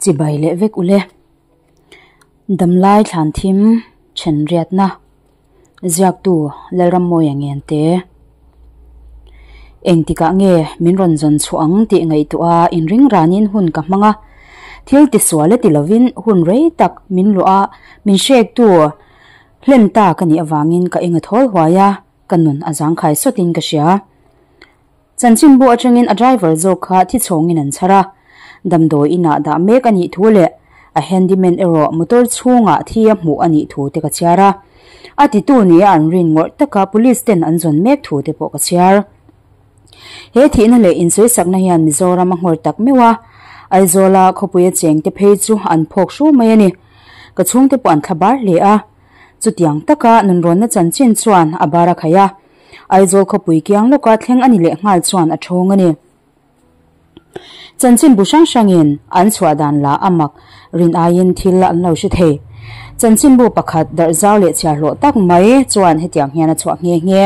Chibai leh vek ule. Damlai thlan thim then riatna ziaktu Lalrammawia Ngente. Engtikah nge min rawn zawn chhuah ang tih ngaihtuah a inring ranin hun ka hmang a. Thil tisual a ti lovin hun rei tak min luah a, min hrektu hlen ta ka nih avangin ka eng a thawl huai a, ka nun a zangkhai sawtin ka hria. Chanchinbu atangin a driver zawk kha thi chhawngin an chhar a, damdawi inah dah mek a nih thu leh a handyman erawh motor chhungah thi a hmuh a nih thu te ka chhiar a. A titu nia an rin ngawrh taka police ten an zawn mek thu te pawh ka chhiar. He thihna leh insawisakna hian Mizoram a nghawr tak meuh a, Aizawla khawpuia chengte phei chu an phawk hru mai a ni. Ka chhungte pawh an thlabar hle a, chutiang taka nunrawnna chanchin chuan a bar a khaih a. Aizawl khawpui kiang lawka thleng a ni leh nghal chuan a thawng a ni. Chanchinbu hrang hrangin an chhuah dan lah a mak rin aiin thil an lo hre thei. Chanchinbu pakhat darh zau leh chhiar hlawh tak mai chuan hetiang hian a chhuah nghe nghe.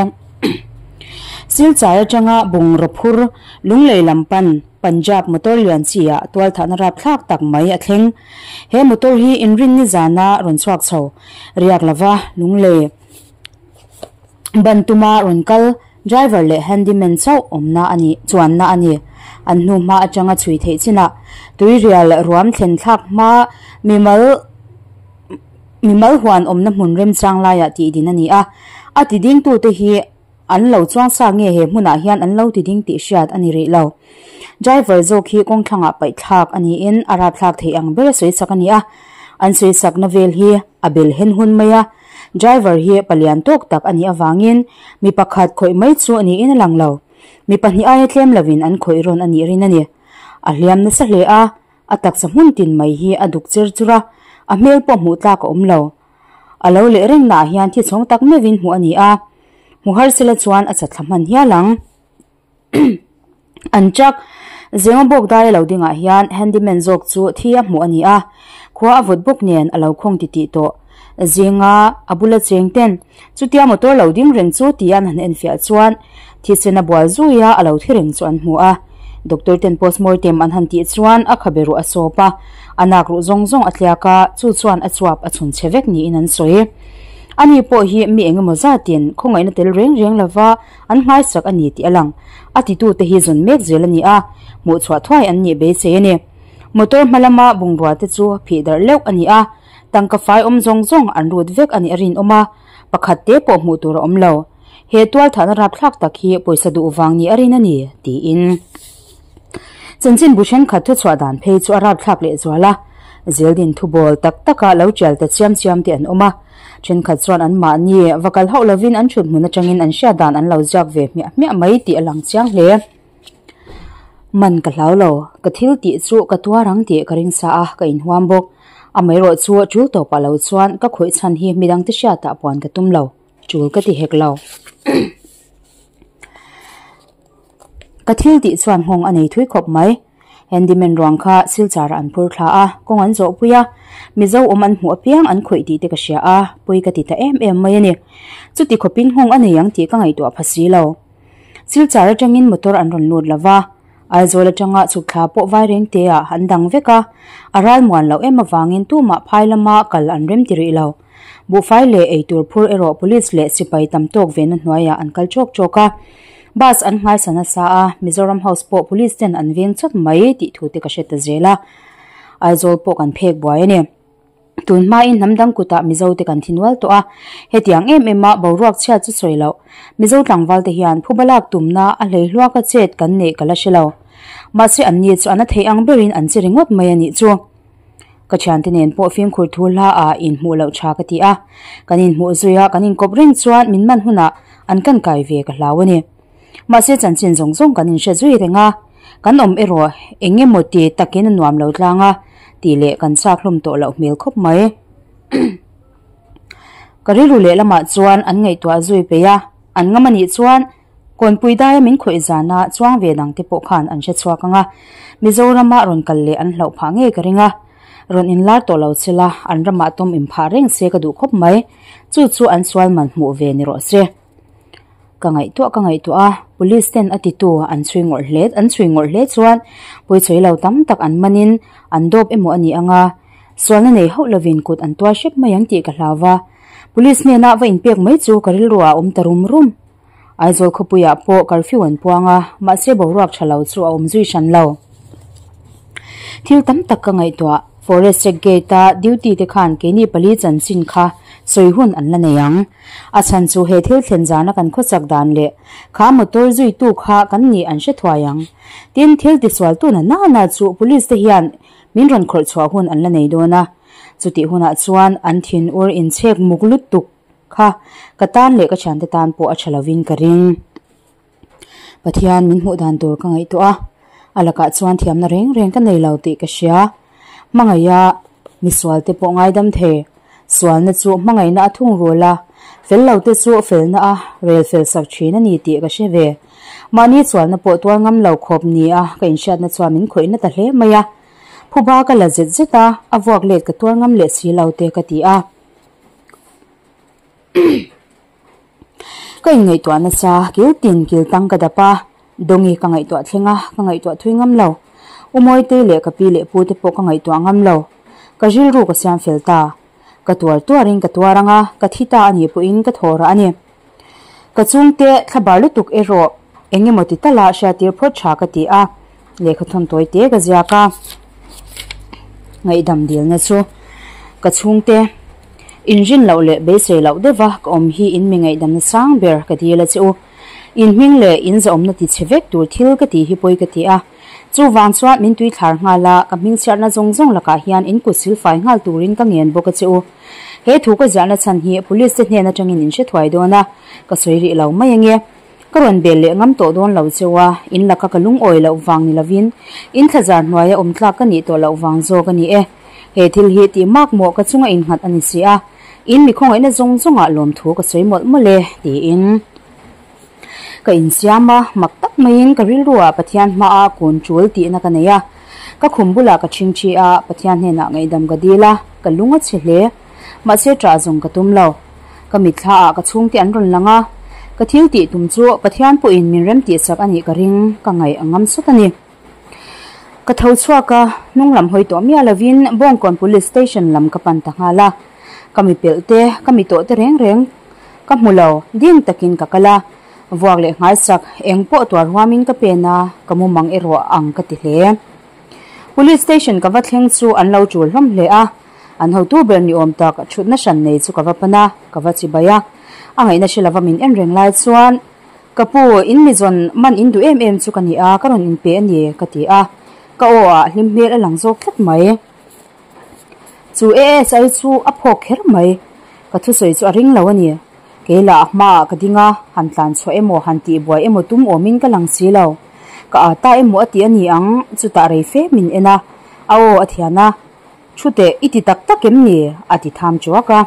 Silchar atanga bungraw phur lunglei lam pan Punjab motor lian chi ah tualthahna rapthlak tak mai a thleng. He motor hi inrinni zana rawn chhuak chho riak lova lunglei. Ban tuma rawn kal driver leh handyman chauh awmna a ni chuanna a ni. An hnu hma atanga chhui theih chinah tuirial ruam thlen thlak hma mimal mimal huan awmna hmun remchang laiah tih din a ni a. A ti dingtute hi an lo chuang sa nge he hmunah hian an lo ti ding tih hriat a ni rih lo. Driver zawk hi kawngthlangah paih thlak a niin a rapthlak theih ang ber a sawi chak a ni a. An sawi sakna vel hi a bel hen hun mai a. Driver hi palian tawk tak a nih avangin mi pakhat khawih mai chu a niin a lang lo. Mi pahnih aia tlem lovin an khawih rawn a nih rin a ni. A hliam nasa hle a, a taksa hmun tin mai hi a duk cher chur a, a hmel pawh hmuh tlak a awm lo. A lo leh reng naah hian thi chhawng tak meuhin hmuh a ni a, hmu harsela chuan a chatthla hman hial ang. An truck Zenga bawk dai a lo dingah hian handyman zawk chu thi a hmuh a ni a, khua a vawt bawk nen a lo khawng titih tawh. Zinga a bula cheng ten chutia motor lo ding reng chu tia an han enfiah chuan thisen a bual zui a, a lo thi reng chu an hmu a. Doctor ten postmortem an han tih chuan a khabe ruh a sawp a, a nak ruh zawng zawng a tliak a, chu chuan a chuap a chhun chhe vek niin an sawi. Ani pawh hi mi engemaw zatin khawngaihna tel reng reng lova An nghaisak a ni tih a lang. A titute hi zawn mek zel a ni a, hmuh chhuah thuai an nih beisei a ni. Motor hma lama bungrua te chu phih darh leuh a ni a, tangka fai awm zawng zawng an rut vek a nih a rinawm a, pakhat te pawh hmuh tur a awm lo. He tualthahna rapthlak tak hi pawisa duh vang ni a rin a ni, tiin. Chanchinbu thenkhat thuchhuah dan phei chu a rapthlak lehzual a, zeldin thubawl tak taka lo tial ta chiam chiam te an awm a. Thenkhat chuan anmahni va kal hauh lovin an thut hmun atangin an hriat dan an lo ziak ve hmiah hmiah mai tih a lang chiang hle. Man ka hlau lo, ka thil tih chu ka tuar ang tih ka ring sa a, ka inhuam bawk. Amaherawh chu tul tawpah lo chuan ka khawih chhan hi midangte hriatah puan ka tum lo, tul ka ti hek lo. Ka thil tih chuan nghawng a nei thui khawp mai. Handyman ruang kha Silchar ah an phur thla a, kawng an zawh pui a, Mizo awm an hmuh apiang an khawih tih te ka hria a, pawi ka ti ta em em mai a ni. Chuti khawpin nghawng a nei ang tih ka ngaihtuah pha si lo. Silchar atangin motor an rawn lut lo va, Aizawl atanga chhuk thla pawh vai reng te ah an dang vek a, a ral muan loh em avangin tumah phai lama kal an rem ti rih lo. Buhfai leh eitur phur erawh police leh sipai tam tawk vena hnuaiah an kal chawk chawk a. Bus an nghaisa nasa a, Mizoram House pawh police ten an veng chawt mai tih thu te ka hre ta zel a. Aizawl pawh kan phek buai a ni. Tun hmain hnam dang kutah Mizo te kan thi nual tawh a, hetiang em em a boruak chhiat chu sawi loh. Mizo tlangval te hian phuba lak tumna a hlei hluaka chet kan neih ka la hre lo. Mahse anni chu an a theih ang berin an che ringawt mai a nih chu. Ka thiante nen pawh fimkhur thu hla ah inhmuh loh tha ka ti a, kan inhmuh zui a kan inkawp reng chuan min man hunah an kan kai ve ka hlau a ni. Mahse chanchin zawng zawng kan inhre zui reng a, kan awm erawh eng emaw ti takin a nuam lo tlang a tih leh kan chak hlawm tawh loh hmel khawp mai. Ka rilru lehlamah chuan an ngaihtuah zui peih a, an ngam a nih chuan Kawnpui daia min khawih zana chuang ve dang te pawh khan an hre chhuak ang a, Mizorama rawn kal leh an hlauh phah ngei ka ring a, rawn inlar tawh lo che la, an ramah tawm inphah reng se ka duh khawp mai, chu chu an sual man hmuh ve ni rawh se. Ka ngaihtuah ka ngaihtuah a, police ten a titu an chhui ngawrh hle an chhui ngawrh hle chuan pawisawi lo tam tak an manin an dawp emaw a ni ang a, sualna nei hauh lovin kut an tuar hrep mai ang tih ka hlau va. Police hnena va inpek mai chu ka rilru ah a awm ta rum rum. Aizawl khawpuiah pawh curfew an puang a, mahse boruak tha lo chu a awm zui hran lo. Thil tam tak ka ngaihtuah, Forest check gate a duty te khan keini pali chanchin kha sawi hun an la nei ang. A chhan chu he thil thlen zana kan khawchak dan leh kha motor zuitu kha kan nih an hre thuai ang. Tin, thil tisualtu na nana chu police te hian min rawn khawrh chhuah hun an la nei dawn a. Chutih hunah chuan an thin ur inchhek muk lutuk kha ka tan leh ka thiante tan pawh a tha lovin ka ring. Pathian min hmuh dan tur ka ngaihtuah a, a lakah chuan thiamna reng reng ka nei lo tih ka hria. Hmangaiha misual te pawh ngaidam thei, sualna chu hmangaihna a thung rul a, fel lo te chu felna a rel fel sak thin a ni tih ka hre ve. Mahni sualna pawh tuar ngam lo khawp ni a ka inhriatna chuan min khawih na ta hle mai a. Phuba ka la zet zet a, a vuak let ka tuar ngam leh si lo te ka ti a. Ka inngaihtuah nasa, kil tin kil tang ka dap a, Dawngi ka ngaihtuah thleng a, ka ngaihtuah thui ngam lo. U Mawitei leh ka pi leh pu te pawh ka ngaihtuah ngam lo. Ka rilru ka siam fel ta. Ka tuar tuarin ka tuar ang a, ka thi ta a nih pawhin ka thaw rah a ni. Ka chungte thlabar lutuk erawh eng emaw ti tala hriattir phawt tha ka ti a, lehkha thawn tawi te ka ziak a. Ngaihdam dilna chu ka chhungte inrin loh leh beisei loh deuha ka awm hi in mi ngaihdamna sang ber ka dil a che u. In hming leh in zahawmna ti chhe vek tur thil ka tih hi pawi ka ti a. Chuvang chuan min tui thlar nghal a, ka hming chhiatna zawng zawng lakah hian in kut silfai nghal turin ka ngen bawk a che u. He thu ka ziahna chhan hi Police te hnen atangin in hre thuai dawn a, ka sawi rih lo mai ange. Ka rawn bel leh ngam tawh dawn lo cheu a, in laka ka lungawi loh vang ni lovin in thlazar hnuaia awm tlak ka nih tawh loh vang zawk a ni e. He thil hi tih mak mawh ka chunga innghat a ni si a, in mi khawngaihna zawng zawngah lawmthu ka sawi mawlh mawlh e, tiin. Ka insiam a, mak tak maiin ka rilruah Pathian hmaah kun tul tihna ka nei a. Ka khum bulah ka ṭhingṭhi a, Pathian hnenah ngaihdam ka dil a, ka lung a chhe hle. Mahse ṭah zawng ka tum lo. Ka mitthlaah ka chhungte an rawn lang a, ka thil tih tum chu Pathian pawhin min rem tihsak a nih ka ring, ka ngaih a ngam sawt a ni. Ka tho chhuak a, hnung lam hawi tawh miah lovin Bawngkawn Police Station lam ka pan ta nghal a. Ka mi pelh te, ka mi tawh te reng reng ka hmu lo, ding takin ka kal a. Vuak leh nghaisak eng pawh tuar huamin ka pen a, ka mumang erawh ang ka ti hle. Police Station ka va thleng chu an lo tul hlawm hle a, an hotu ber ni awm tak thutna hran nei chu ka va pan a, ka va chibai a. A ngaihna hre lova min en reng lai chuan, Ka pu, in mi zawn man in duh em em chu ka ni a, ka rawn inpe a ni, ka ti a. Ka aw ah hlim hmel a lang zawk tlat mai. Chu ASI chu a phawk kher mai. Ka thusawi chu a ring lo a ni. Kei lah a hmaah ka ding a, han tlan chhuah emaw han tih buai emaw tum awmin ka lang si lo. Ka â ta emaw a ti a ni ang, chutah rei fe min en a, a aw a thian a, Thu teh, i ti tak tak em ni? a ti tham chuak a.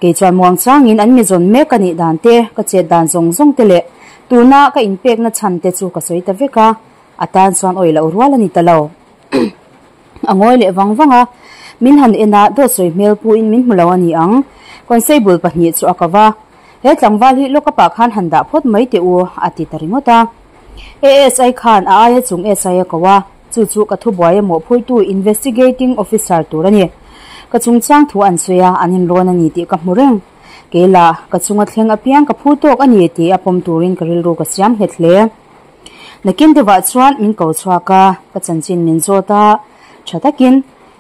Kei chuan muang changin an mi zawn mek a nih dan te, ka chet dan zawng zawng te leh tuna ka inpekna chhan te chu ka sawi ta vek a, a tan chuan awih loh rual a ni ta lo. A ngawi leh vang vang a, min han en a, dawt sawi hmel puin min hmu lo a ni ang. Constable pahnih chu a kava, He tlangval hi lawk apah khan han dah phawt mai teh u, a ti ta ringawt a. ASI khan a aia chung SI a ko a, chu chu ka thubuai emaw phurtu investigating officer tur a ni. Ka chungchang thu an sawi a, an inrawn a ni tih ka hmu reng. Keila, ka chunga thleng apiang ka phu tawk a ni tih a pawm turin ka rilru ka siam nghet hle. Nakin deuhah chuan min ko chhuak a, ka chanchin min zawt a, tha takin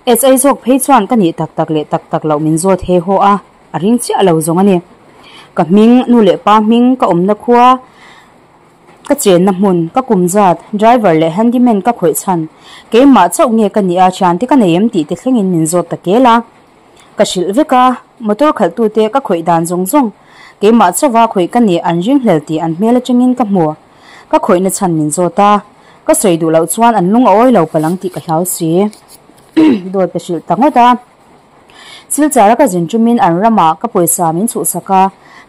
SI zawk phei chuan ka nih tak tak leh tak tak loh min zawt he haw a, a ring chiah lo zawng a ni. Ka hming, nu leh pa hming, ka awmna khua, ka chenna hmun, ka kum zat, driver leh handyman ka khawih chhan, keimah chauh nge ka nih a, thiante ka nei em tih te thlengin min zawt ta kel a. Ka hrilh vek a, motor khalhtute ka khawih dan zawng zawng, keimah chauha khawih ka nih an ringhlel tih an hmel atangin ka hmu. Ka khawihna chhan min zawt a, ka sawi duh loh chuan an lung a awi lo palang tih ka hlau si. Dawt ka hrilh ta ngawt a. Silchara ka zin tumin an ramah ka pawisa min chhuhsak a,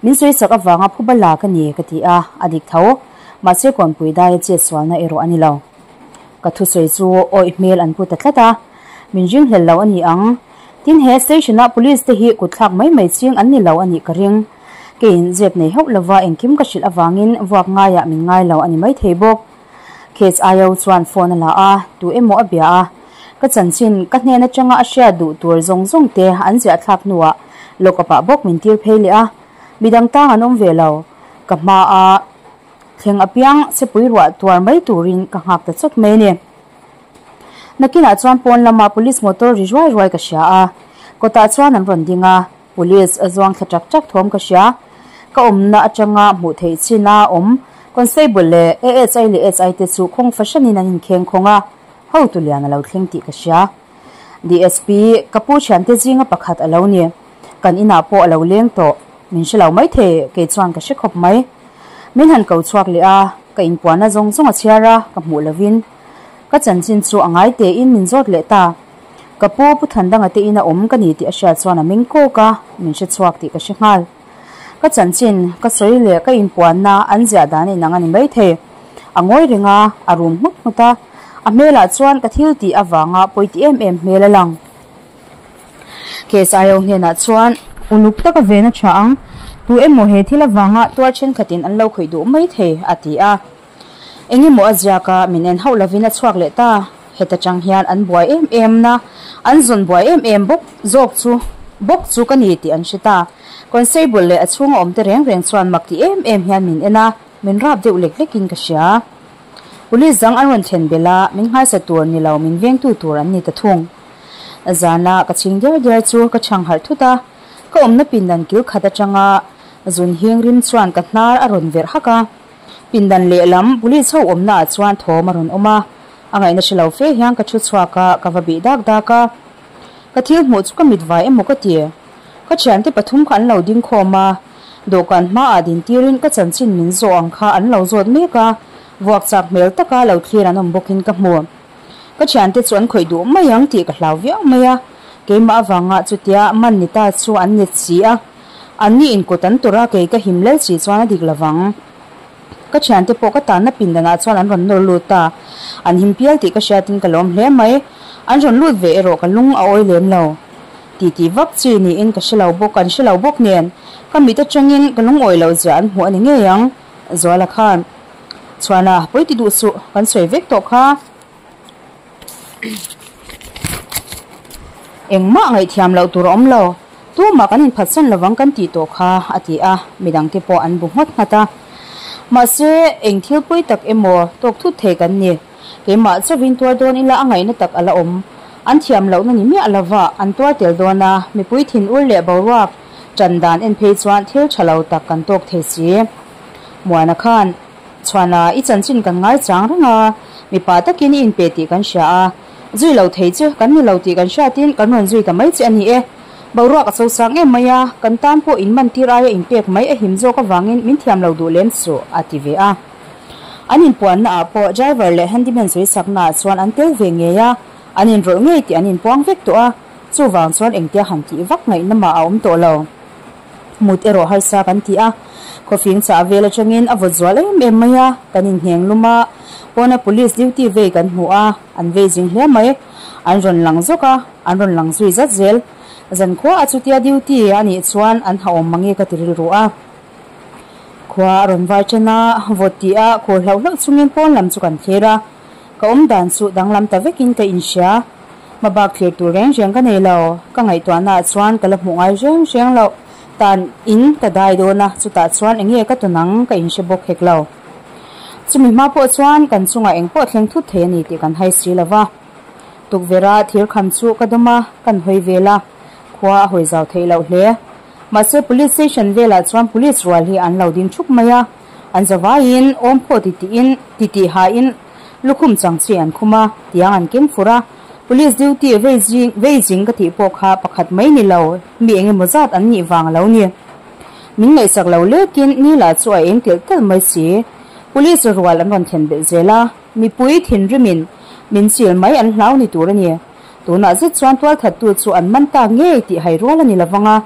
min sawisak avanga phuba la ka ni ka ti a, a dik tho. Mahse Kawnpui daia chetsualna erawh a ni lo. Ka thusawi chu awih hmel an pu ta tlat a, min ringhlel lo a ni ang. Tin he station-a police te hi kutthlak mai mai ching an ni lo a nih ka ring. Keiin zep nei hauh lova engkim ka hrilh avangin vuak ngaiah min ngai lo a ni maithei bawk. Case Io chuan phone a la a, tu emaw a bia a. Ka chanchin ka hnen atanga a hriat duh tur zawng zawng te an ziah thlak hnuah lock-up ah bawk min tir phei leh a. Midang tang an awm ve lo. Ka hma a thleng apiang chepui ruah tuar mai turin ka nghak ta chawt mai a ni. Nakinah chuan pawn lama police motor ri ruai ruai ka hria a, kawtah chuan an rawn ding a, police a zuang thla ṭak ṭak thawm ka hria. Ka awmna aṭanga hmuh theih chin a awm constable leh ASI leh SI te chu khawng fahranin an inkheng khawng a, hotu lian a lo thleng tih ka hria. DSP, ka pu thiante zinga pakhat a lo ni. Kan inah pawh a lo leng tawh. Min hre lo maithei, kei chuan ka hre khawp mai. Min han ko chhuak leh a, ka inpuahna zawng zawng a chhiar a, ka hmuh lovin. Ka chanchin chu a ngai tein min zawt leh ta. Ka pu Pu Thandanga te ina awm ka ni tih a hriat chuan a meng kawk a, min hre chhuak tih ka hre nghal. Ka chanchin, ka sawi leh ka inpuanna an ziah dan inang a ni maithei. A ngawi reng a, a rum nghut nghut a. A hmelah chuan ka thil tih avanga pawi ti em em hmel a lang. KSIO hnenah chuan uluk taka ven a tha ang, tu emaw he thil avanga tuar thenkhatin an lo khawih duh maithei, a ti a. Eng emaw a ziak a, min en hauh lovin a chhuak leh ta. Heta tang hian an buai em em na, an zawn buai em em bawk zawk chu bawk chu ka ni tih an hre ta. Constable leh a chhunga awmte reng reng chuan mak ti em em hian min en a, min rap deuh lek lekin ka hria. Police dang an rawn thlen belh a, min nghaisa tur ni lo min vengtu tur an ni ta thung. Zana ka chhing diar diar chu ka chhang harh thut a, ka awmna pindan kil khat atanga zun hing rim chuan ka hnar a rawn verh hak a. Pindan lehlam police ho awmna ah chuan thawm a rawn awm a, a ngaihna hre lo fe hian ka thu chhuak a, ka va bih dak dak a. Ka thil hmuh chu ka mit vai emaw ka ti. Ka thiante pathum kha an lo ding khawm a, dawhkan hmaah din tirin ka chanchin min zawh ang kha an lo zawt mek a, vuak chak hmel taka lo thlir an awm bawkin ka hmu. Ka thiante chu an khawih duh mai ang tih ka hlau viau mai a, keimah avanga chutia man ni ta chu an ni si a, Anni in kut an tur a, kei ka him lel chi chuan a dik lovang. Ka thiante pawh ka tanna pindanah chuan an rawn nawr lut a, an him pial tih ka hriatin ka lawm hle mai. An rawn lut ve erawh ka lung a awi lem lo. Titi vak chi niin ka hre lo bawk, an hre lo bawk nen ka mit atangin ka lungawi loh zia an hmuh a ni ngei ang. Zuala khan, Chhuana, pawi ti duh suh, kan sawi vek tawh kha. Engmah ngaihthiam loh tur a awm lo, tumah kan inphatsan lovang kan tih tawh kha, a ti a, midangte pawh an bu nghat nghat a. Mahse, eng thil pawi tak emaw tawk thut thei kan ni. Keimah chauhin tuar dawn ila a ngaihna tak a la awm. An thiam lohna ni miah lova an tuar tel dawn a, mipui thinur leh boruak tan dan en phei chuan thil tha lo tak kan tawk thei si. Muana khan. Chhuana, i chanchin kan ngaichang reng a, mipa takin i inpe tih kan hria a, zui lo thei che kan ni lo tih kan hriatin kan rawn zui ta mai che a ni e. Boruak a sosang em mai a, kan tan pawh inman tir aia inpek mai a him zawk avangin min thiam lo duh lem suh, a ti ve a. An inpuanna ah pawh driver leh handyman sawisakna ah chuan an tel ve ngei a, an inrawlh ngei tih an inpuang vek tawh a, chuvang chuan engtia han tih vak ngaihna mah a awm tawh lo. Mut erawh harsa kan ti a, khawfing chah vel atangin a vawt zual em em mai a, kan inhneng lum a, pawna police duty vei kan hmu a, an vei zing hle mai, an rawn lang zawk a, an rawn lang zui zat zel. Zankhua a chutia duty a nih chuan an ha awm mange ka ti rilru a. Khua a rawn vai ṭan a, vawt tih a khaw hlauh hlauh chungin pawn lam chu kan thlir a, ka awm dan chu danglam ta vekin ka inhria. Hmabak thlir tur reng reng ka nei lo, ka ngaihtuahna ah chuan ka la hmuh ngai reng reng loh tan in ka dai dawn a, chutah chuan eng nge ka tawn ang ka inhre bawk hek lo. Chumi hma pawh chuan kan chungah eng pawh thleng thut thei a ni tih kan hai si lo va. Tukverha thir kham chu ka dawm a, kan hawi vel a, khua a hawi zau theih loh hle. Mahse police station velah chuan police rual hi an lo ding thup mai a, an zavaiin awm phaw titihin titih hain lukhum chang chi an khum a, tiang an keng fur a, police duty vei zing vei zing ka tih pawh kha pakhat mai ni lo, mi eng emaw zat an nih vang a lo ni. Min ngaihsak lo lekin ni lah chu a eng telh telh mai si. Police rual an rawn thlen belh zel a, mipui thinrimin min chil mai an hlau ni tur a ni. Tunah zet chuan tualthattu chu an man ta ngei tih hai rual a ni lovang a,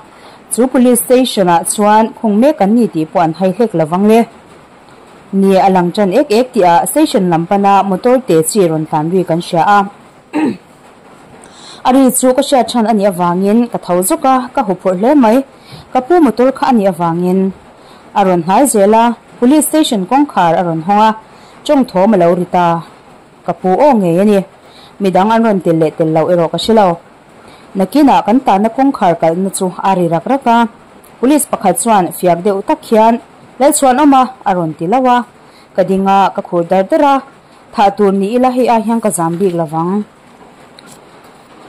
chu police station ah chuan khung mek an ni tih pawh an hai hlek lovang le. Ni a lang tan ek ek tih ah station lam pana motor te chi rawn tlan ri kan hria a. A ri chu ka hriat than anih avangin ka tho zuk a, ka huphurh hle mai. Ka pu motor kha anih avangin a rawn hnai zel a, Police Station kawngkhar a rawn hawng a, tawng thawm a lo ri ta. Ka pu aw ngei a ni. Midang an rawn tel leh tel loh erawh ka hre lo. Nakinah kan tanna kawngkhar kalhna chu a ri rak rak a, Police pakhat chuan fiak deuh tak hian, Lalchhuanawma! a rawn ti lauh a. Ka ding a, ka khur dar dar a, Thah tur ni ila hei ai hian ka zam bik lovang.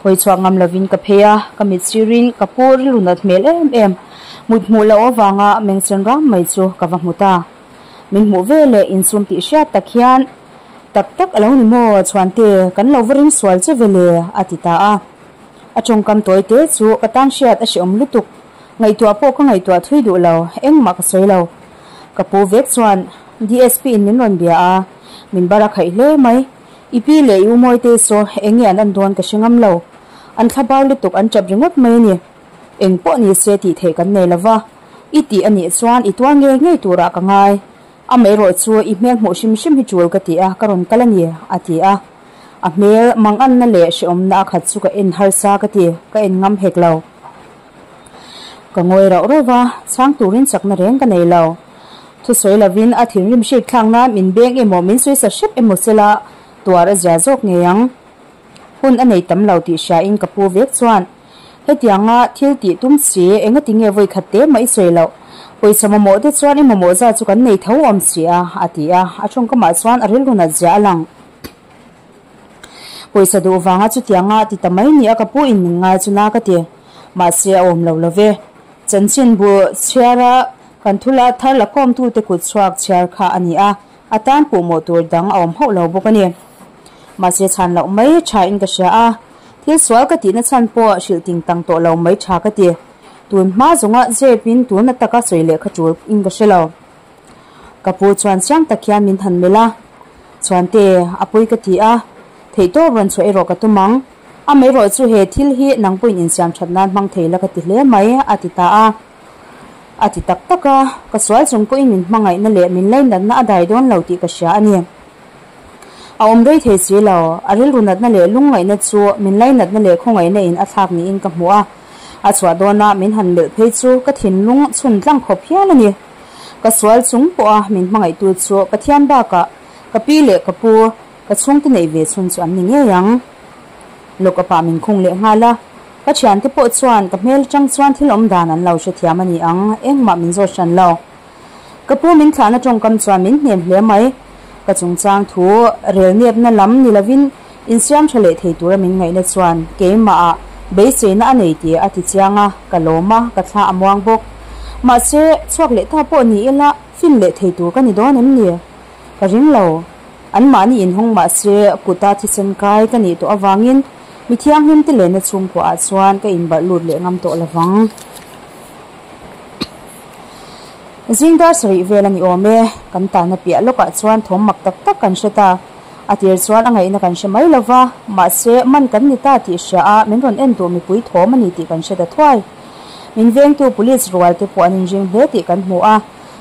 Hawi chhuak ngam lovin ka phei a, ka mit sirin ka pu rilru nat hmel em em, mut hmuh loh avanga mengchen ram mai chu ka va hmu ta. Min hmuh ve leh insum tih hriat tak hian, Tak tak a lo ni maw Chhuante, kan lo va ring sual che ve le, a ti ta a. A tawngkam tawi te chu ka tan hriat a hrehawm lutuk, ngaihtuah pawh ka ngaihtuah thui duh lo, engmah ka sawi lo. Ka pu vek chuan DSP in min rawn bia a, min bar a khaih hle mai. I pi leh i u Mawite saw eng nge an an dawn ka hre ngam lo. An thla bar lutuk an tap ringawt mai a ni. Eng pawh ni se tih theih kan nei lova, i tih a nih chuan i tuar ngei ngei turah ka ngai. Amaherawh chu i hmel hmuh hrim hrim hi tul ka ti a, ka rawn kal a ni, a ti a. A hmel manganna leh hrehawmna a khat chu ka en harsa ka ti, ka en ngam hek lo. Ka ngawi rauh rauh va, chhang turin chakna reng ka nei lo. Thusawi lovin a thinrim hrik thlak nan min beng emaw min sawi sa hrep emaw sela tuar a zia zawk ngei ang. Hun a nei tam lo tih hriain ka pu vek chuan, Hetianga thil tih tum si, engati nge vawi khat te mah i sawi loh? Pawisa mamawh te chuan i mamawh zat chu kan nei tho awm si a, a ti a, a tawngkamah chuan a rilru nat zia a lang. Pawisa duh vanga chutianga ti ta mai nia ka pu in min ngai chu na ka ti. Mahse a awm lo lo ve. Chanchinbu chhiara kan thula thar la khawmtute kut chhuak chhiar kha a ni a, a tan puhmawh tur dang a awm hauh lo bawk a ni. Mahse chhan loh mai tha in ka hria a, thil sual ka tihna chhan pawh hrilh ting tang tawh lo mai tha ka ti. Tun hma zawnga zep in tun ataka sawi leh kha tul in ka hre lo. Ka pu chuan chiang tak hian min han melh a, Chhuante, a pawi ka ti a, theihtawp rawn chhuah erawh ka tum ang. Amaherawh chu he thil hi nang pawhin insiam that nan hmang thei la ka ti hle mai, a ti ta a. A ti tak tak a, ka sual chung pawhin min hmangaihna leh min lainatna a dai dawn lo tih ka hria a ni. A awm rei thei si lo, a rilru natna leh lungngaihna chu min lainatna leh khawngaihna in a thlak niin ka hmu a. A chhuah dawna min han melh phei chu ka thinlung chhun tlang khawp hial a ni. Ka sual chung pawha min hmangaihtu chu Pathian bakah ka pi leh ka pu, ka chhungte neih ve chhun chu an ni ngei ang. Lawkapa min khung leh nghal a, ka thiante pawh chuan ka hmel atang chuan thil awm dan an lo hrethiam a ni ang, engmah min zawt hran lo. Ka pu min thlahna tawngkam chuan min hnem hle mai. Ka chungchang thu rel nepna lam ni lovin insiam tha leh thei tura min ngaihna chuan keimahah beiseina a nei tih a ti chiang a, ka lawm a, ka thla a muang bawk. Mahse, chhuak leh ta pawh ni ila fin leh thei tur ka ni dawn em ni? Ka ring lo. Anmahni inhawng mahse kuta thisen kai ka nih tawh avangin mi thianghlim te lenna chhungkuaah chuan ka inbarh lut leh ngam tawh lovang. Zing dar sarih vel a ni awm e, kan tanna piah lawkah chuan thawm mak tak tak kan hre ta. A tir chuan a ngaihna kan hre mai lo va, mahse man kan ni ta tih hria a min rawn en duh mipui thawm a ni tih kan hre ta thuai. Min vengtu police rual te pawh an inring hle tih kan hmu a,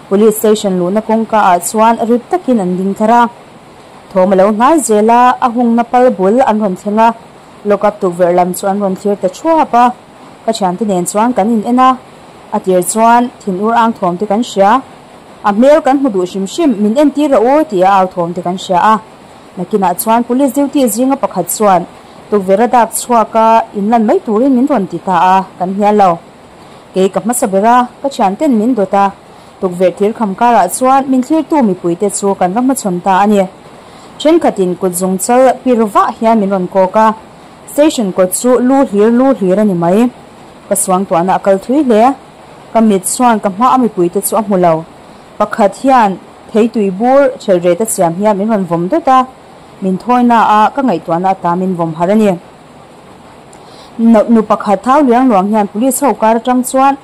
police station luhna kawngka ah chuan rip takin an ding thar a. Thawm a lo hnai zel a, a hungna pal bul an rawn thleng a, lockup tukverh lam chu an rawn thlir ta thuap a. Ka thiante nen chuan kan in en a, a tir chuan thin ur ang thawm te kan hria. A hmel kan hmu duh hrim hrim, min entir rawh u tia au thawm te kan hria a. Nakinah chuan police duty zinga pakhat chuan tukverh a dak chhuak a, in lan mai turin min rawn ti ta a, kan hnial lo. Kei ka hmasa ber a, ka thianten min dawt a, tukverh thir kham karah chuan min thlirtu mipuite chu kan va hmachhawn ta a ni. Thenkhatin kut zung chal pir vah hian min rawn kawk a. Station kawt chu lu hlir lu hlir a ni mai. Ka suangtuahna a kal thui hle. Ka mit chuan ka hma a mipuite chu a hmu lo. Pakhat hian theitui bur ṭhelret a siam hian min rawn vawm dawt a, min thawina a ka ngaihtuahna ata min vawm har a ni. Nu pakhat thau liang luang hian police ho kar aṭang chuan,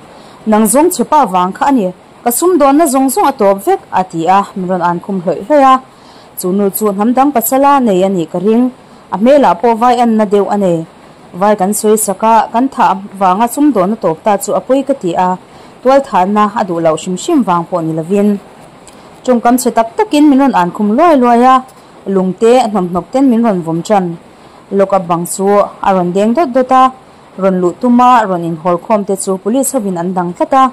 Nang zawng chhe pa vang kha a ni, ka sumdawnna zawng zawng a tawp vek, a ti a, min rawn an khum hlawih hlawih a. Chu nu chu hnam dang pasala nei a nih ka ring. A hmelah pawh vai anna deuh a nei. Vai kan sawi sak a, kan thah vanga sumdawnna tawp ta chu a pawi ka ti a, tual thahna a duh loh hrim hrim vang pawh ni lovin. Tawngkam chhe tak takin min rawn an khum luai luai a, lungte hnawmhnawk ten min rawn vawm tan. Lock up bang chu a rawn deng dawt dawt a, rawn luh tuma rawn inhawl khawm te chu police hovin an dang tlat a,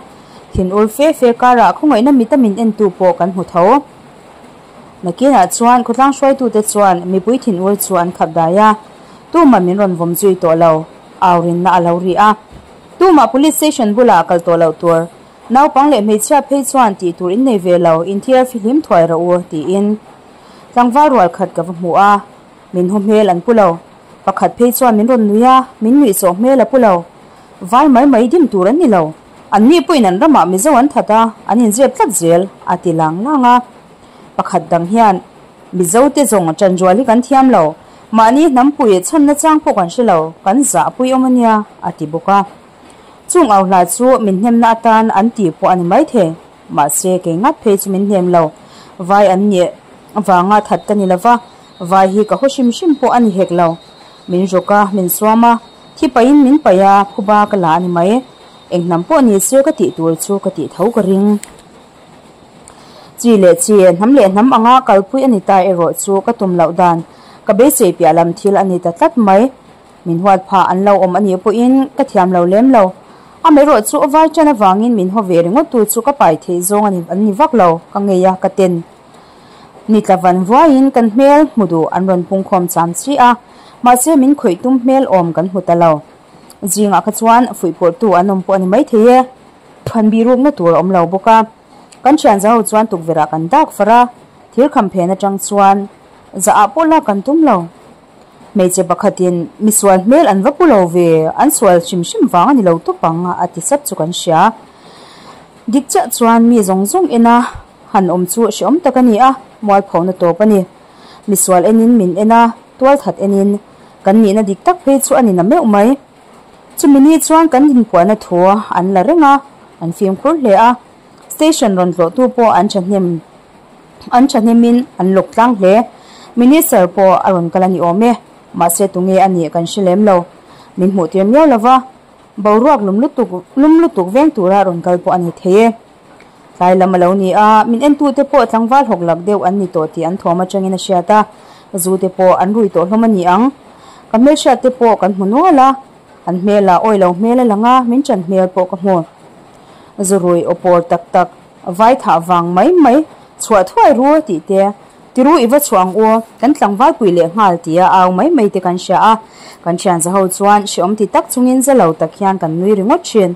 thinur fe fe karah khawngaihna mita min entu pawh kan hmu tho. Nakinah chuan khawtlang hruaitute chuan mipui thinur chu an khap dai a, tumah min rawn vawm zui tawh lo, au rinna a lo ri a. Tumah police station bulah kal tawh loh tur, naupang leh hmeichhia phei chuan tih tur in nei ve lo, inthiar fihlim thuai rawh u, tiin tlangval rual khat ka va hmu a. Min haw hmel an pu lo. Pakhat phei chuan min rawn nui a, min nuih zawh hmel a pu lo. Vai mai mai dim tur an ni lo. An ni pawhin an ramah Mizo an that a, an inzep tlat zel, a ti lang lang a. Pakhat dang hian, Mizo te zawng ṭanrual hi kan thiam lo. Mahni hnampui chhan nachang pawh kan hre lo, kan zah pui awm a nia, a ti bawk a. Chung au hla chu min hnemna atan an ti pawh a ni maithei. Mahse, kei ngat phei chu min hnem lo. Vai an nih vanga that ka ni lo va, vai hi ka haw hrim hrim pawh a ni hek lo. Min rawk a, min suam a, thi pahin min paih a, phuba ka la a ni mai. Eng hnam pawh ni se ka tih tur chu ka tih tho ka ring. Chi leh chi, hnam leh hnam anga kalpui a ni ta erawh chu ka tum loh dan, ka beisei piah lam thil a ni ta tlat mai. Min huat phah an lo awm a nih pawhin ka thiam lo lem lo. Amaherawh chu a vai ṭan avangin min haw ve ringawt tu chu ka pai theih zawng a ni an ni vak lo, ka ngei a, ka ten. Ni tla van vuaiin kan hmel hmu duh an rawn pungkhawm cham chi a, mahse min khawih tum hmel awm kan hmu ta lo. Zingah kha chuan fuihpawrhtu an awm pawh a ni maithei e, phan bih rukna tur a awm lo bawk a. Kan thian zaho chuan tukverh ah kan dak far a, thir kham phen atang chuan zah ah pawh lak kan tum lo. Hmeichhe pakhatin misual hmel an va pu lo ve, an sual hrim hrim vang a ni lo tawp ang a ti sap chu kan hria. Dik chiah chuan mi zawng zawng ena han awm chu hrehawm tak a ni a, mualphona tawp a ni. Misual enin min en a, tual that enin kan nihna dik tak phei chu a ni na meuh mai. Chumi ni chuan kan inpuahna thu an la reng a, an fimkhur hle a, station rawn tlawhtu pawh an thahnem. An thahnemin an lawk tlang hle. Minister pawh a rawn kal a ni awm e. Mahse tunge a nih kan hre lem lo. Min hmuh tir miau lo va, boruak lum lutuk lum lutuk veng tura rawn kal pawh a ni thei e. Tlai lam a lo ni a, min entute pawh tlangval hawk lak deuh an ni tawh tih an thawm atangin a hriat a, zu te pawh an rui tawh hlawm a ni ang. Ka hmelhriat te pawh kan hmu nual a, an hmelah awi lo hmel a lang a, min ṭan hmel pawh ka hmu. Zu rui aw pawr tak tak. Vai thah vang mai mai, chhuah thuai ru tih te, ti ru i va chhuah ang u, kan tlangval pui leh nghal tia au mai mai te kan hria a, kan thian zaho chuan hreawm ti tak chungin za lo tak hian kan nui ringawt thin.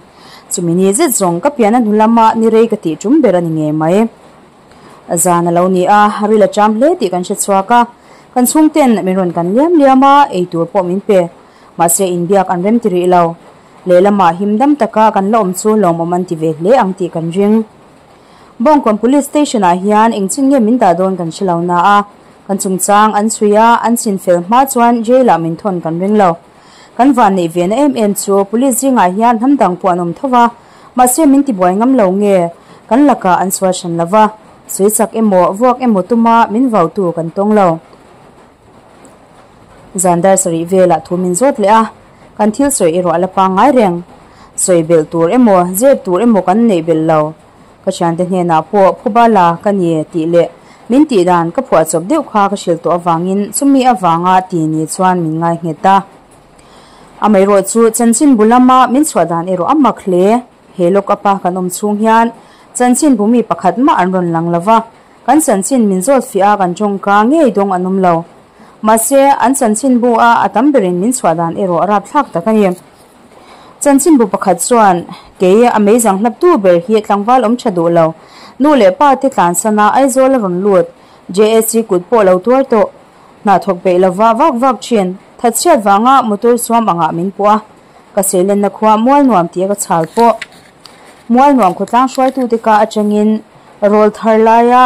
Chumi ni zet zawng ka pian a hnu lama ni rei ka tih tum ber a ni ngei mai. Zan a lo ni a, ril a cham hle tih kan hre chhuak a, kan chhungten min rawn kan liam liam a, eitur pawh min pe, mahse inbiak an rem ti rih lo. Lehlamah him dam taka kan la awm chu lawmawm an ti ve hle ang tih kan ring. Bawngkawn Police Station ah hian engchin nge min dah dawn kan hre lo na a, kan chungchang an chhui a, an chin fel hma chuan jail ah min thawn kan ring lo. Kan van neih ve na em em chu Police zingah hian hnam dang pawh an awm tho va, mahse min tibuai ngam lo nge kan lakah an sual hran lo va, sawi chak emaw vuak emaw tuma min vautu kan tawng lo. Zan dar sarih velah thu min zawt leh a, kan thil sawi erawh a la pangngai reng. Sawi belh tur emaw, zep tur emaw kan neih belh lo. Ka thiante hnenah pawh phuba la ka ni tih leh min tih dan ka phuah chawp deuh kha ka hrilh tawh avangin chumi avanga ti ni chuan min ngai nghet a. Amaherawh chu chanchinbu lama min chhuah dan erawh a mak hle. He lock up a kan awm chhung hian chanchinbu mi pakhat mah an rawn lang lo va. Kan chanchin min zawt fiah a kan tawngka ngei dawng an awm lo. Mahse, an chanchinbu a a tam berin min chhuah dan erawh a rapthlak tak a ni. Chanchinbu pakhat chuan, Kei a meizang hlaptu ber hi tlangval awm tha duh lo. Nu leh pa te tlansan a Aizawl a rawn lut. JSC kut pawh lo tuar tawh. Hna thawk peih lova vak vak thin. Thatchhiat vanga motor suam angah min puh a. Ka seilenna khua mual nuam tih a ka chhal pawh. Mual nuam khawtlang hruaitute ka atangin rawl thar laia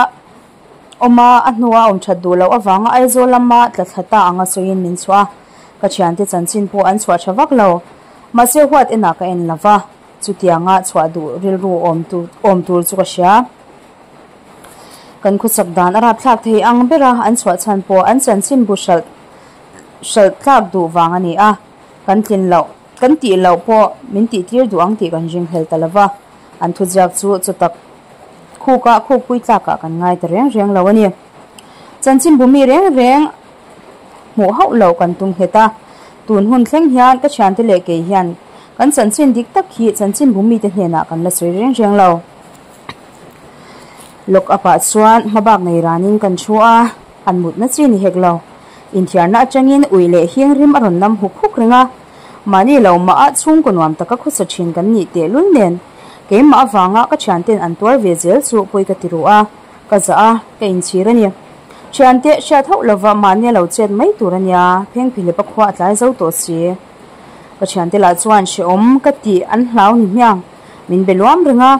awm a, a hnua awm that duh loh avanga Aizawl lama tla thla ta anga sawiin min chhuah a, ka thiante chanchin pawh an chhuah tha vak lo. Mahse huat enah ka en lova, chutianga chhuah duh rilru awm tur chu ka hria. Kan khawchak dan a rapthlak thei ang bera an chhuah chhan pawh an chanchin bu hralh hralh tlak duh vang a ni a, kan tlin loh. Kan tih loh pawh min tih tir duh ang tih kan ring hlel ta lova, an thuziak chu chawtak khukah khukpui tlakah kan ngai ta reng reng lo a ni. Chanchinbu mi reng reng hmuh hauh loh kan tum nghet a. Tun hun thleng hian ka thiante leh kei hian kan chanchin dik tak hi chanchinbu mite hnenah kan la sawi reng reng lo. Lock up ah chuan hmabak nei ranin kan thu a, an mutna chi ni hek lo. Inthiarna atangin ui leh hing rim a rawn nam huk huk reng a, mahni lo mah ah chhungkaw nuam taka khawsa thin kan nih tehlul nen keimah avanga ka thianten an tuar ve zel chu pawi ka ti ruh a, ka zah a, ka inchhir a ni. Thiante hriat hauh lova mahni a lo chet mai tur a nia, phengphihlep a khua a tlai zo tawh si. Ka thiante lah chuan hrehawm ka tih an hlau ni hmiang, min be luam reng a.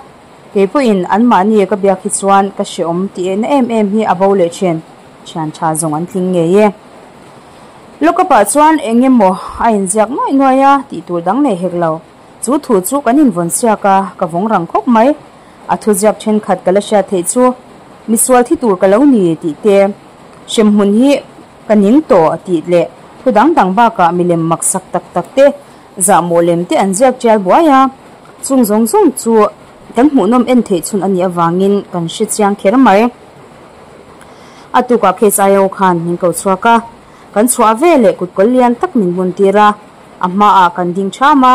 Kei pawhin anmahni ka biak hi chuan ka hrehawm tih ehna em em hi a bo leh thin, thian tha zawng an tling ngei e. Lookup ah chuan eng emaw a inziak nuaih nuaih a tih tur dang nei hek lo. Chu thu chu kan invawn siak a, ka vawng rang khawp mai. A thuziak thenkhat ka la hriat theih chu, Misual thi tur ka lo ni tih te, hremhmun hi ka ning tawh tih leh thu dang dang bakah milem maksak tak tak te, Zahmawh lem te an ziak tial buai a, chung zawng zawng chu kan hmuhnawm en theih chhun a nih avangin kan hre chiang kher mai. A tukah case IO khan min ko chhuak a, kan chhuah ve leh kutkawl lian tak min bun tir a, a hmaah kan ding ṭham a,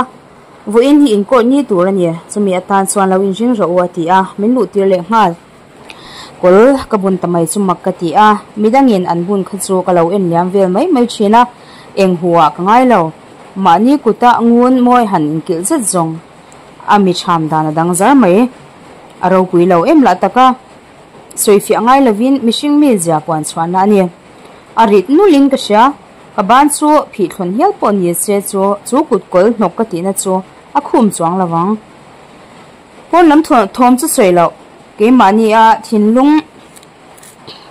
Vawiin hi incourt ni tur a ni, chumi atan chuan lo inring rawh u a ti a, min luh tir leh nghal. Kawl ka bun ta mai chu mak ka ti a, midangin an bun kha chu ka lo en liam vel mai mai thin a, eng hu ah ka ngai lo. Mahni kuta ngun mawi han inkilh zet zawng a mi chham dan a dang zar mai. A ropui lo em lah tak a, sawifiah ngai lovin mihring mi zia puan chhuahna a ni. A rit nulin ka hria, ka ban chu phih thlawn hial pawh ni se chu chu kut kawl hnawk ka tihna chu a khum chuang lo vang. Pawn lam thawm chu sawi loh, keimahni a thinlung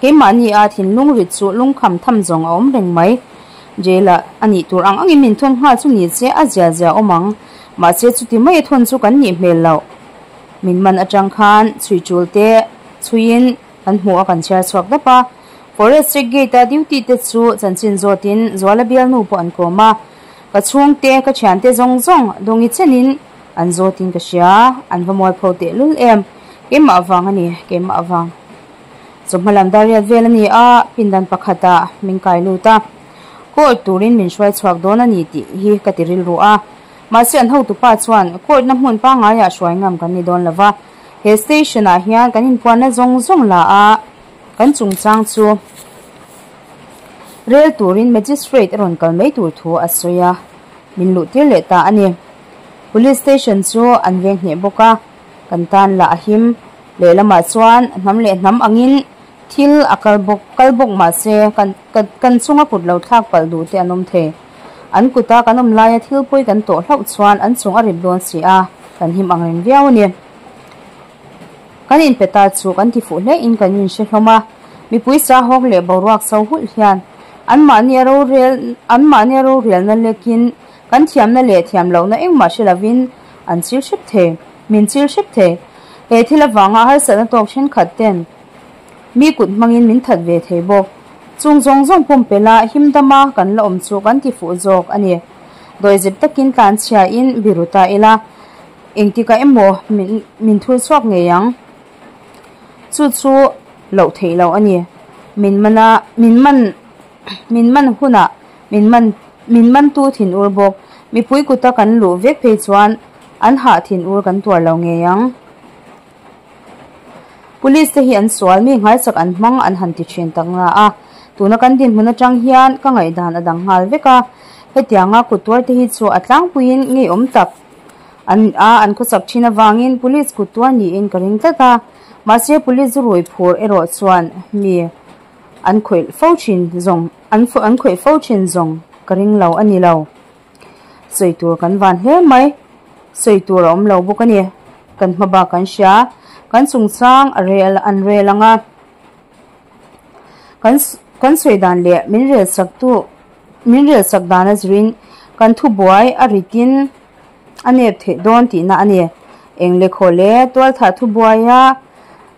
keimahni a thinlung rit chu lungkham tham zawng a awm reng mai. Jail ah a nih tur ang angin min thawn nghal chu ni che a zia zia awm ang, mahse chuti mai a thawn chu kan nih hmel loh. Min man atang khan chhui tul te chhuiin kan hmuh a kan chhiar chhuak dap a. Forest check gate a duty te chu chanchin zawtin Zuala bialnu pawh an kawm a, ka chhungte ka thiante zawng zawng dawngi chenin An zawtin ka hria, an va mualpho tehlul em. Keimah avang a ni, keimah avang. Chawhma lam dar riat vel a ni a, pindan pakhatah min kai lut a. Court turin min hruai chhuak dawn a ni tih hi ka ti rilru a. Mahse an hotupa chuan court na hmun pangaiah hruai ngam kan ni dawn lo va, he station ah hian kan inpuanna zawng zawng la a, kan chungchang chu rel turin magistrate a rawn kal mai tur thu a sawi a, min luh tir leh ta a ni. Police station chu an veng hneh bawk a, kan tan lah a him. Lehlamah chuan hnam leh hnam angin thil a kal bawk kal bawk mahse kan kan chunga kut lo thlak palh duh te an awm thei. An kuta kan awm laia thil pawi kan tawh hlauh chuan an chung a rip dawn si a, kan him ang reng viau a ni. Kan inpe ta chu kan ti fuh hle in kan inhre hlawm a, mipui sa hawk leh boruak so hulh hian anmahni a rorel anmahni a rorelna lekin Kan thiamna leh thiam lohna engmah hre lovin an chil hrep thei, min chil hrep thei. He thil avanga harsatna tawk thenkhat ten mi kut hmangin min that ve thei bawk. Chung zawng zawng pumpelh a him dama kan la awm chu kan ti fuh zawk a ni. Dawihzep takin tlanchhia in biru ta ila, engtikah emaw min min thur chhuak ngei ang. Chu chu loh theih loh a ni. Min mana min man min man hunah Min man min mantu thin ur bawk. Mipui kuta kan luh vek phei chuan an hah thin ur kan tuar lo ngei ang. Police te hi an sual mi nghaisak an hmang an han ti thin tak nga a. Tuna kan dinhmun atang hian ka ngaihdan a dang nghal vek a. Hetianga kut tuar te hi chu a tlangpuiin ngeiawm tak an a an khawsak thin avangin police kut tuar niin ka ring tlat a. Mahse police zurui phur erawh chuan mi an khawih fo thin zawng an an khawih fo thin zawng ka ring lo a ni lo. Sawi tur kan van hle mai, sawi tur a awm lo bawk a ni. Kan hma bak kan hria, kan chungchang a rel an rel ang a, kan kan sawi dan leh min rel sak tu min rel sak dan a zirin kan thubuai a ritin a nep theih dawn tihna a ni. Eng lekhaw leh tualthah thubuaia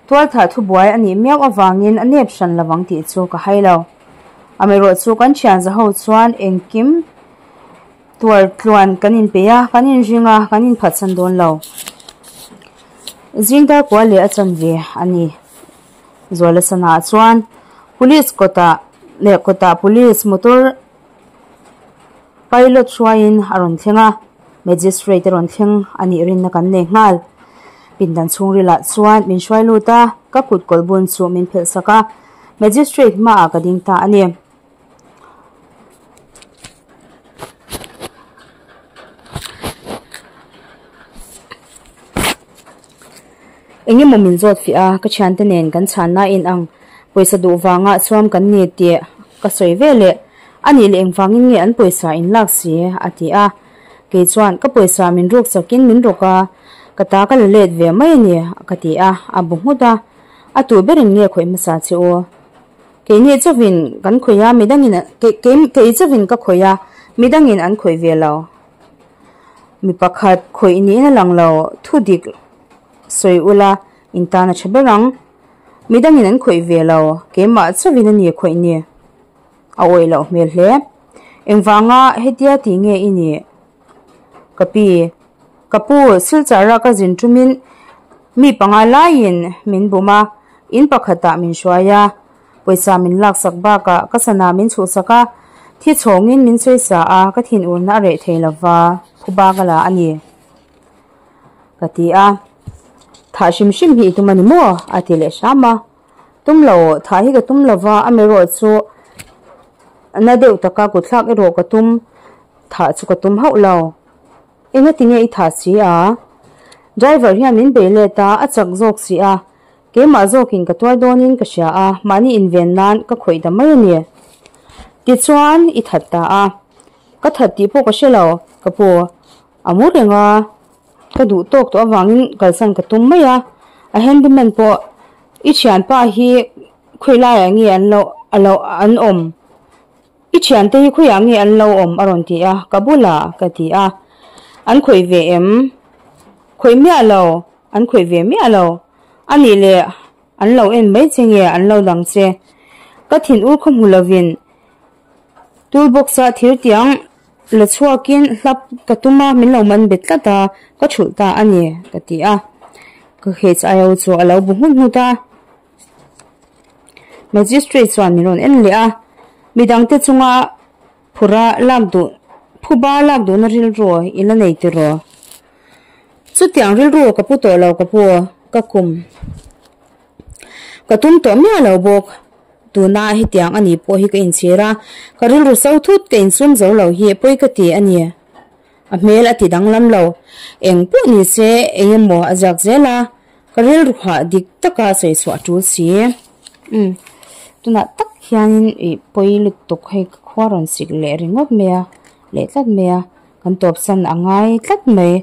Tualthah thubuai a nih miau avangin a nep hran lovang tih chu ka hai lo. Amaherawh chu kan thian zaho chuan engkim tuar tluan kan inpeih a, kan inring a, kan inphatsan dawn lo. Zing dar kua leh a chan ve a ni. Zuala sana ah chuan Police kawtah leh kawtah police motor pilot hruaiin a rawn thleng a, magistrate a rawn thleng a nih rinna kan nei nghal. Pindan chhungrilah chuan min hruai lut a, ka kut kawlh bun chu min phelh sak a, magistrate hmaah ka ding ta a ni. Eng emaw min zawt fiah a, ka thiante nen kan chhanna a inang. Pawisa duh vanga chuam kan ni tih ka sawi ve leh. A nih leh engvangin nge an pawisa in lak si? a ti a. Kei chuan ka pawisa min ruk chakin min ruk a, ka ta ka la let ve mai a ni ka ti a, a bu nghut a. A tu berin nge khawih hmasa che u? Keini chauhin kan khawih a, midangin kei chauhin ka khawih a, midangin an khawih ve lo. Mi pakhat khawih niin a lang lo, thu dik sawi ula in tan a tha ber ang. Midangin an khawih ve lo, keimah chauhin a ni khawih ni. A awih loh hmel hle. Engvanga hetia tih nge i nih? Ka pi, ka pu Silchar a ka zin tumin mi panga laiin min bum a, in pakhatah min hruai a. Pawisa min laksak bakah ka sana min chhuhsak a, thi chhawngin min sawisa a, ka thinurna a reh thei lova, phuba ka la a ni. Ka ti a, Thah hrim hrim hi i tum a ni maw? a ti leh hram a. Tum lo, thah hi ka tum lova, amaherawh chu na deuh taka kutthlak erawh ka tum, thah chu ka tum hauh lo. Engati nge i thah si a? Driver hian min bei let a, a chak zawk si a, keimah zawkin ka tuar dawnin ka hria a, mahni inven nan ka khawih ta mai a ni. Tichuan, i that ta a. Ka that tih pawh ka hre lo, ka pu. A mu reng a, ka duh tawk tawh avangin kalsan ka tum mai a, a handyman pawh i thianpa hi khawi laiah nge an lo a lo an awm i thiante hi khawiah nge an lo awm a rawn ti a, ka bulah ka ti a, an khawih ve em? Khawih miah lo, an khawih ve miah lo, a nih leh an lo en mai che nge an lo dang che? Ka thin ur khaw hmu lovin tool box ah thir tiang La chhuakin hlap ka tum a, min lo man bet tlat a, ka thulh ta a ni, ka ti a. Ka HIO chu a lo bu nghut nghut a. Magistrate chuan min rawn en leh a, midangte chunga phura lak duh, phuba lak duhna rilru i la nei tiraw? Chutiang rilru ka pu tawh lo ka pu, ka kum. Ka tum tawh miah lo bawk. Tuna hetiang a nih pawh hi ka inchhir a, ka rilru so thut ka insum zo lo hi pawi ka ti a ni. A hmel a ti danglam lo. Eng pawh ni se eng emaw a ziak zel a, ka rilru hah dik taka sawi chhuah a tul si. Umm tunah tak hianin ih pawi lutuk hei ka khua rawn sik leh ringawt mai a, leh tlat mai a. Kan tawpsan a ngai tlat mai.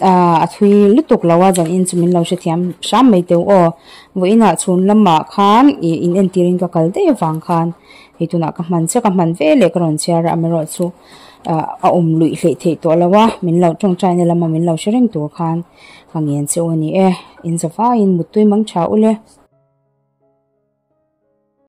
A thui lutuk lo a zanin chu min lo hrethiam hram mai teu aw. Vawiinah chhun lamah khan ih in entirin ka kal daih avang khan hei tunah ka hman chiah ka hman ve leh ka rawn chhiar a amaherawh chu a awm luih hleih theih tawh lo a min lo tawngtaina lama min lo hre reng tur khan ka ngen che u a ni e. In zavaiin muttui mang tha ule.